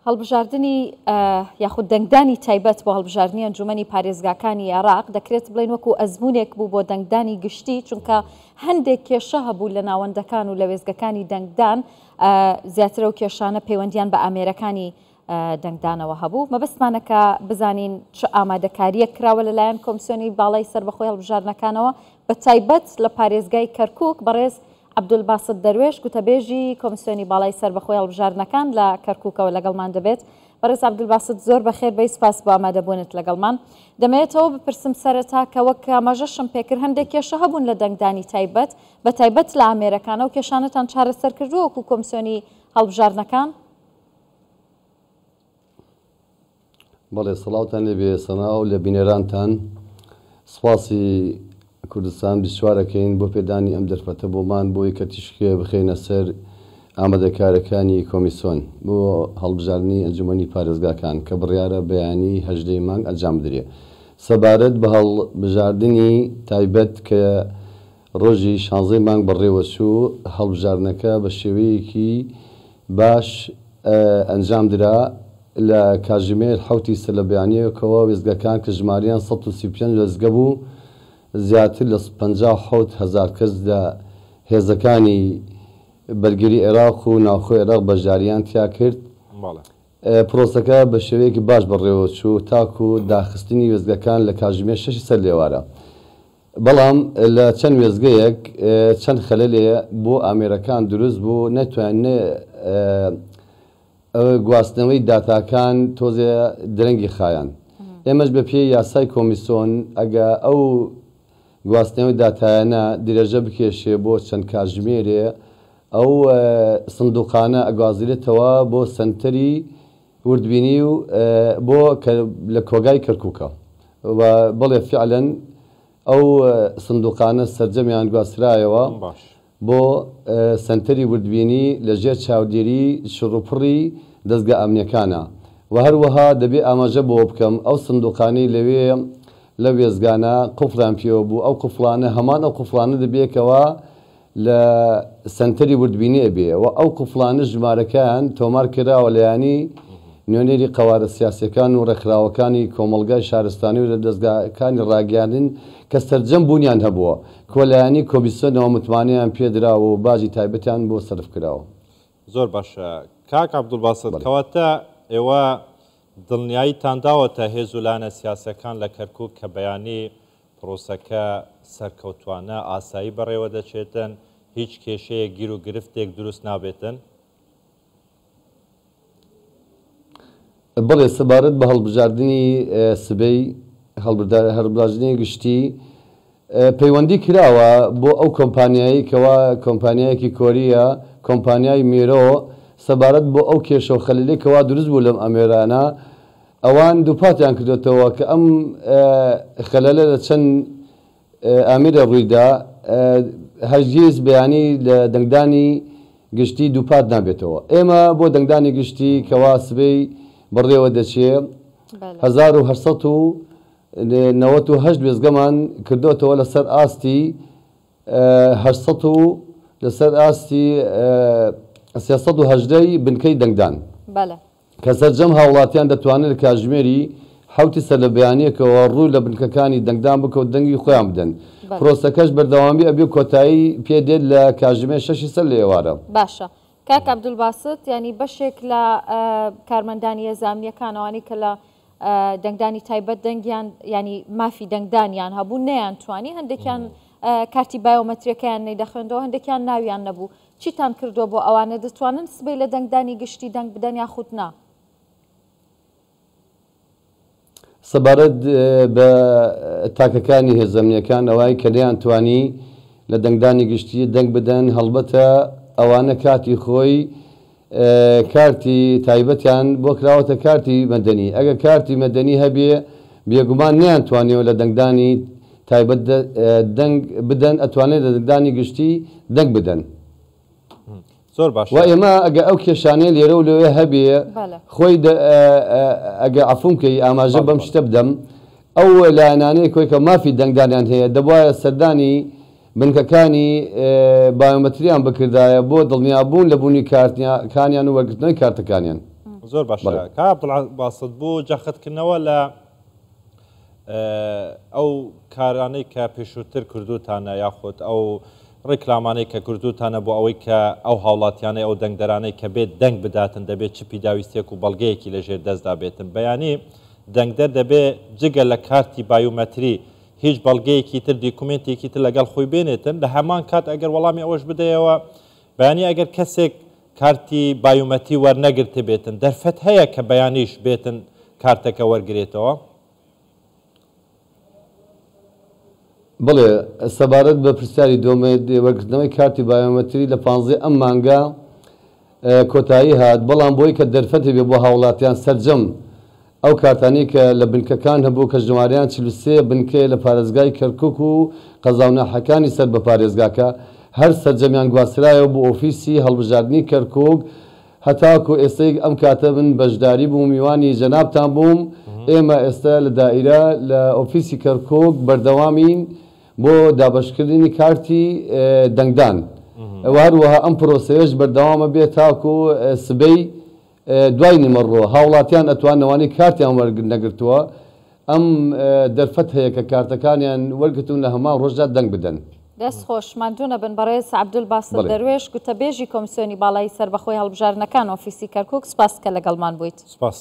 هەڵبژاردنی یاخود دەنگدانی تایبەت بۆ هەڵبژاردنی ئەنجومەنی پارێزگاکانی عێراق دەکرێت بڵێین وەکو ئەزمونێک بوو بۆ دەنگدانی گشتی چونکە هەندێک کێشە هەبوو لە ناوەندەکان و لە وێستگەکانی دەنگدان زیاتر ئەو کێشانە پەیوەندیان بە ئامێرەکانی دەنگدانەوە هەبوو مەبەستمانە کە بزانین چ ئامادەکارییەک کراوە لەلایەن کۆمسیۆنی باڵای سەربەخۆی هەڵبژاردنەکانەوە بە تایبەت لە پارێزگای کەرکوک بەڕێز عەبدولباست دەروێش، گوتەبێژی کۆمیسیۆنی باڵای سەربەخۆی هەڵبژاردنەکان لە کەرکوکەوە لەگەڵمان دەبێت. بەڕێز عەبدولباست زۆر بەخێر بێی، سوپاس بۆ ئامادەبوونت لەگەڵمان. دەمەوێتەوە بپرسم سەرەتا کە وەک ئاماژەشم پێکرد هەندێک کێشە هەبوون لە دەنگدانی تایبەت، بەتایبەت لە ئامێرەکان، ئەو کێشانەتان چارەسەر کردووە وەکو کۆمیسیۆنی هەڵبژاردنەکان؟ بەڵێ سڵاوتان لێبێ سەنا و لە بینەرانتان سپاسی کوردستان 24 ئەکەین بۆ پێدانی ئەم دەرفەتە بۆمان بۆی کە تیشک بخەینە سەر ئامادەکارەکانی کۆمیسۆن بۆ هەڵبژاردنی ئەنجومەنی پارێزگاکان کە بڕیارە بەیانی 18 ی مانگ ئەنجام بدرێ سەبارەت بە هەڵبژاردنی تایبەت کە ڕۆژی شانزەی مانگ بەڕێوەچوو هەڵبژاردنەکە بە شێوەیەکی باش ئەنجام درا، لە کاتژمێر حەوتی سەرلەبەیانییەکەوە وێستگەکان کە ژمارەیان 135 وێستگە بوو، زیاتر لە 57 هەزار کەس لە هێزەکانی بەرگری عێراق و ناوخۆی عێراق بەشدارییان تیا کرد. پرۆسەکە بە شێوەیەکی باش بەڕێوەچوو تاکو داخستنی وێستگەکان لە کاتژمێر شەشی سەرلێوارە. بەڵام لە چەند وێستگەیەک چەند خەلەلێ بۆ ئامێرەکان دروست بوو نەتوان گواستنەوەی داتاکان تۆزێ درەنگی خایان ئێمەش بە پێی یاسای کۆمیسۆن ئەگە ئەو گواستنەوەی داتایانە درێژە بکێشێ بۆ چەند کاتژمێرێ ئەو سندوقانە ئەگوازرێتەوە بۆ سەنتەری وردبینی و بۆ کە لە کۆگای کەرکوکە و بەڵێ فیعلەن ئەو سندوقانە سەرجەمیان گواسترایەوە بۆ سەنتەری وردبینی لە ژێر چاودێری چڕوپڕی دەزگا ئەمنیەکانە و هەروەها دەبێ ئاماژە بەوە بکەم ئەو سندوقانەی لەوێ لەو وێستگانە قوفڵیان پێوە بوو ئەو قوفڵانە هەمان ئەو قوفڵانە دەبێ کەوا لە سەنتەری وردبینی ئەبێ و ئەو قوفڵانە ژمارەکەیان تۆمار کراوە لایەنی نوێنەری قەوارە سیاسیەکان و ڕێکخراوەکانی کۆمەڵگای شارستانی و لە دەزگاکانی ڕاگەیاندن کە سەرجەم بوونیان هەبووە کۆ لایەنی کۆمیسیۆنەوە متمانەیان پێ دراوە و باجی تایبەتیان بۆ سەرف کراوە. زۆر باشە کاک عەبدولباست بەڵێ. کەواتە ئێوە دڵنیاییتان داوەتە هێز و لایەنە سیاسیەکان لە کەرکوک کە بەیانی پرۆسەکە سەرکەوتوانە ئاسایی بەڕێوە دەچێتن، هیچ کێشەیەک گیر و گرفتێک دروست نابێتن؟ بەڵێ، سەبارەت بە هەڵبژاردنی سبەی، هەڵبژاردنی گشتی، پەیوەندی کراوە بۆ ئەو کۆمپانیایەی کەوا کۆمپانیایەکی کۆرییە، کۆمپانیای میرۆ، سەبارەت بۆ ئەو کێشە و خەلەلەی کەوا دروست بوو لەم ئامێرانە، ئەوان دووپاتیان کردۆتەوە کە ئەم خەلەلە لە چەند ئامێرێ ڕوویدا، هەرگیز بەیانی لە دەنگدانی گشتی دووپات نابێتەوە. ئێمە بۆ دەنگدانی گشتی کەوا سبەی بەڕێوە دەچێ 1898 وێستگەمان کردۆتەوە لەسەر ئاستی 800 و لەسەر ئاستی 318 ی بنکەی دەنگدان. کە سەرجەم هاوڵاتیان دەتوانن لە کاتژمێری حەوتی سەرلەبەیانیەکەوە ڕوو لە بنکەکانی دەنگدان بکە و دەنگی خۆیان بدەن، پرۆسەکەش بەردەوامی ئەبێ و کۆتایی پێ دێت لە کاتژمێر شەشی سەر لە ئێوارە. باشە کاک عەبدولباست یانی بەشێک لە کارمەندانی هێزە ئەمنیەکان ئەوانەی کە لە دەنگدانی تایبەت دەنگیان یانی مافی دەنگدانیان هەبوو نەیانتوانی هەندێکیان کارتی بایۆمەتریەکەیان نەیدەخوێندەوە هەندێکیان ناویان نەبوو چیتان کردووە بۆ ئەوانە دەتوانن سبەی لە دەنگدانی گشتی دەنگ بدەن یاخود نا؟ سەبارەت بە تاکەکانی هێزە ئەمنییەکان ئەوای کە نەیانتوانی لە دەنگدانی گشتی دەنگ بدەن هەڵبەتە ئەوانە کاتی خۆی کارتی تایبەتیان بۆ کراوەتە کارتی مەدەنی ئەگەر کارتی مەدەنی هەبێ بێگومان نەیانتوانیەوە لە دەنگدانی تایبەت دەنگ بدەن ئەتوانێت لە دەنگدانی گشتی دەنگ بدەن. زۆر باشە. وە ئێمە ئەگەر ئەو کێشانەی لێرە و لەوێ هەبێ خۆی ئەگەر عەفوم کەی ئاماژە بەم شتە بدەم ئەو لایەنانەی کۆی کە مافی دەنگدانیان هەیە دەبوایە سەردانی بنکەکانی بایۆمەتریان بکردایە بۆ دڵنیابوون لە بوونی کارتەکانیان و وەرگرتنەوەی کارتەکانیان. زۆر باشە کاک عەبدولباست بۆ جەختکردنەوە لە ئەو کارانەی کە پێشووتر کردوتانە یاخود ئەو ڕیکلامانەی کە کردوتانە بۆ ئەوەی کە ئەو هاوڵاتیانەی ئەو دەنگدەرانەی کە بێت دەنگ بداتن دەبێت چ پیداویستێک و بەڵگەیەکی لەژێر دەستدا بێتن بەیانی دەنگدەر دەبێ جگە لە کارتی بایومەتری هیچ بەڵگەیەکی تر دیکومێنتێکی تر لەگەڵ خۆی بێنێتن لە هەمان کات ئەگەر وەڵامی ئەوەش بدەیەوە بەیانی ئەگەر کەسێک کارتی بایومەتری وەرنەگرتبێتن دەرفەت هەیە کە بەیانیش بێتن کارتەکە وەرگرێتەوە؟ بەڵێ، سەبارەت بە پرسیاری دووەمت، وەرگرتنەوەی کارتی بایۆمەتری لە پانزەی ئەم مانگە کۆتایی هات، بەڵام بۆی کە دەرفەت هەبێ بۆ هاوڵاتیان سەرجەم ئەو کارتانەی کە لە بنکەکان هەبوو کە ژمارەیان 43 بنکەیە لە پارێزگای کەرکوک و قەزا و ناحیەکانی سەر بە پارێزگاکە هەر سەرجەمیان گواسترایەوە بۆ ئۆفیسی هەڵبژاردنی کەرکوک هەتاکو ئێستەی ئەم کاتە من بەشداری بووم میوانی جەنابتان بووم ئێمە ئێستە لە دائیرە لە ئۆفیسی کەرکوک بەردەوامین بۆ دابەشکردنی کارتی دەنگدان و هەروەها ئەم پرۆسەیەش بەردەوامە بێت تاکو سبەی دوای نیمەڕۆ هاوڵاتیان ئەتوانن ئەوانەی کارتیان وەرنەگرتووە ئەم دەرفەت هەیە کە کارتەکانیان وەرگرتوون لە هەمان ڕۆژدا دەنگ بدەن. دەست خۆش، ماندوو نەبن. بەڕێز عەبدولباست دەروێش، گوتەبێژی کۆمسیۆنی باڵای سەربەخۆی هەڵبژاردنەکان ئۆفیسی کەرکوک، سوپاس کە لەگەڵمان بوویت. سوپاس.